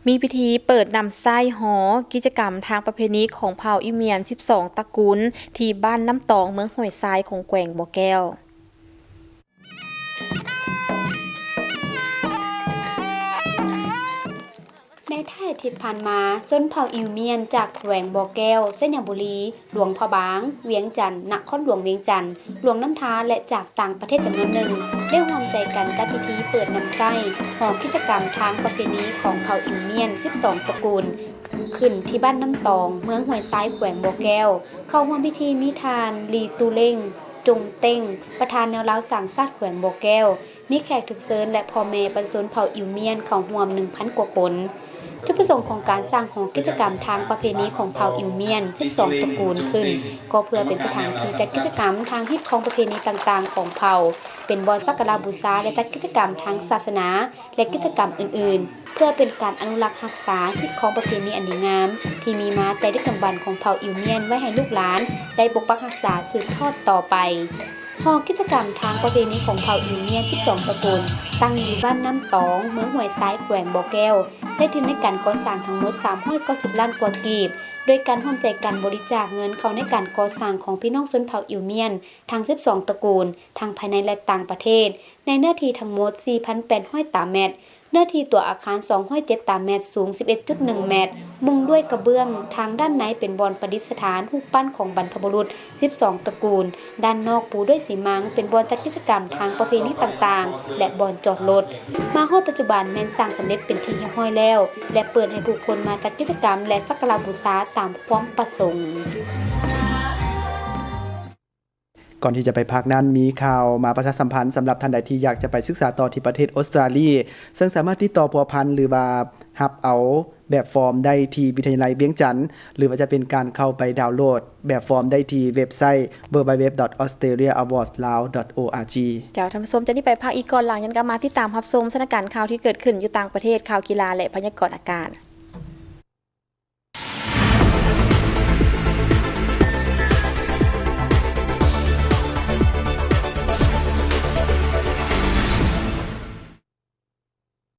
ມີພິທີເປີດນຳໃຊ້ຫໍກິດຈະກຳທາງປະເພນີຂອງເຜົ່າອິວມຽນສິບສອງຕະກູນ ທີ່ບ້ານນ້ຳຕອງ ເມືອງຫ້ວຍຊາຍ ຂອງແຂວງບໍ່ແກ້ວ. ໃນທ້າຍອາທິດຜ່ານມາ, ຊົນເຜົ່າອິວມຽນຈາກແຂວງບໍ່ແກ້ວ, ໄຊຍະບູລີ, ຫຼວງພະບາງ, ວຽງຈັນ, ນະຄອນຫຼວງວຽງຈັນ, ຫຼວງນ້ຳທາ ແລະ ຈາກຕ່າງປະເທດຈຳນວນໜຶ່ງ ໄດ້ຮ່ວມໃຈກັນຈັດພິທີເປີດນຳໃຊ້ຫໍກິດຈະກຳທາງປະເພນີຂອງເຜົ່າອິວມຽນສິບສອງຕະກູນ ຂຶ້ນທີ່ບ້ານນ້ຳຕອງ ເມືອງຫ້ວຍຊາຍ ແຂວງບໍ່ແກ້ວ. ເຂົ້າຮ່ວມພິທີມີທ່ານ ລີຕູເລັງ ຈົງເຕັງ ປະທານແນວລາວສ້າງຊາດແຂວງບໍ່ແກ້ວ, ມີແຂກຖືກເຊີນ ແລະ ພໍ່ແມ່ປະຊາຊົນເຜົ່າອິວມຽນເຂົ້າຮ່ວມໜຶ່ງພັນກວ່າຄົນ. ຈຸດປະສົງຂອງການສ້າງຫໍກິດຈະກຳທາງປະເພນີຂອງເຜົ່າອິວມຽນສິບສອງຕະກູນຂຶ້ນ ກໍເພື່ອເປັນສະຖານທີ່ຈັດກິດຈະກຳທາງຮີດຄອງປະເພນີຕ່າງໆຂອງເຜົ່າ, ເປັນບ່ອນສັກກາລະບູຊາ ແລະ ຈັດກິດຈະກຳທາງສາສະໜາ ແລະ ກິດຈະກຳອື່ນໆ ເພື່ອເປັນການອະນຸລັກຮັກສາຮີດຄອງປະເພນີອັນດີງາມ ທີ່ມີມາແຕ່ດຶກດຳບັນຂອງເຜົ່າອິວມຽນໄວ້ໃຫ້ລູກຫຼານໄດ້ປົກປັກຮັກສາສືບທອດຕໍ່ໄປ. ຫໍກິດຈະກຳທາງປະເພນີຂອງເຜົ່າອິວມຽນສິບສອງຕະກູນ ຕັ້ງຢູ່ບ້ານນ້ຳຕອງ ເມືອງຫ້ວຍຊາຍ ແຂວງບໍ່ແກ້ວ, ໃຊ້ທຶນໃນການກໍ່ສ້າງທັງໝົດສາມຮ້ອຍເກົ້າສິບລ້ານກວ່າກີບ, ໂດຍການຮ່ວມໃຈກັນບໍລິຈາກເງິນເຂົ້າໃນການກໍ່ສ້າງຂອງພີ່ນ້ອງຊົນເຜົ່າອິວມຽນທັງສິບສອງຕະກູນ ທັງພາຍໃນ ແລະ ຕ່າງປະເທດ, ໃນເນື້ອທີ່ທັງໝົດສີ່ພັນແປດຮ້ອຍຕາແມັດ, ເນື້ອທີ່ຕົວອາຄານສອງຮ້ອຍເຈັດຕາແມັດ, ສູງສິບເອັດຈຸດໜຶ່ງແມັດ, ມຸງດ້ວຍກະເບື້ອງ, ທາງດ້ານໃນເປັນບ່ອນປະດິດສະຖານຮູບປັ້ນຂອງບັນພະບຸລຸດສິບສອງຕະກູນ, ດ້ານນອກປູດ້ວຍສີມັງ ເປັນບ່ອນຈັດກິດຈະກຳທາງປະເພນີຕ່າງໆ ແລະ ບ່ອນຈອດລົດ. ມາຮອດປັດຈຸບັນແມ່ນສ້າງສຳເລັດເປັນທີ່ຮຽບຮ້ອຍແລ້ວ ແລະ ເປີດໃຫ້ຜູ້ຄົນມາຈັດກິດຈະກຳ ແລະ ສັກກາລະບູຊາຕາມຄວາມປະສົງ. ກ່ອນທີ່ຈະໄປພັກນັ້ນ, ມີຂ່າວມາປະຊາສຳພັນສຳລັບທ່ານໃດທີ່ຢາກຈະໄປສຶກສາຕໍ່ທີ່ປະເທດອົດສະຕຣາລີ, ເຊິ່ງສາມາດຕິດຕໍ່ພົວພັນ ຫຼືວ່າຮັບເອົາແບບຟອມໄດ້ທີ່ວິທະຍາໄລວຽງຈັນ ຫຼືວ່າຈະເປັນການເຂົ້າໄປດາວໂຫຼດແບບຟອມໄດ້ທີ່ເວັບໄຊ www.australiaawards.lao.org. ເຈົ້າ, ທ່ານຜູ້ຊົມ, ຈະໄດ້ໄປພັກອີກກ່ອນ, ຫຼັງຈາກນັ້ນກໍມາຕິດຕາມຮັບຊົມສະຖານະການຂ່າວທີ່ເກີດຂຶ້ນຢູ່ຕ່າງປະເທດ, ຂ່າວກິລາ ແລະ ພະຍາກອນອາກາດ.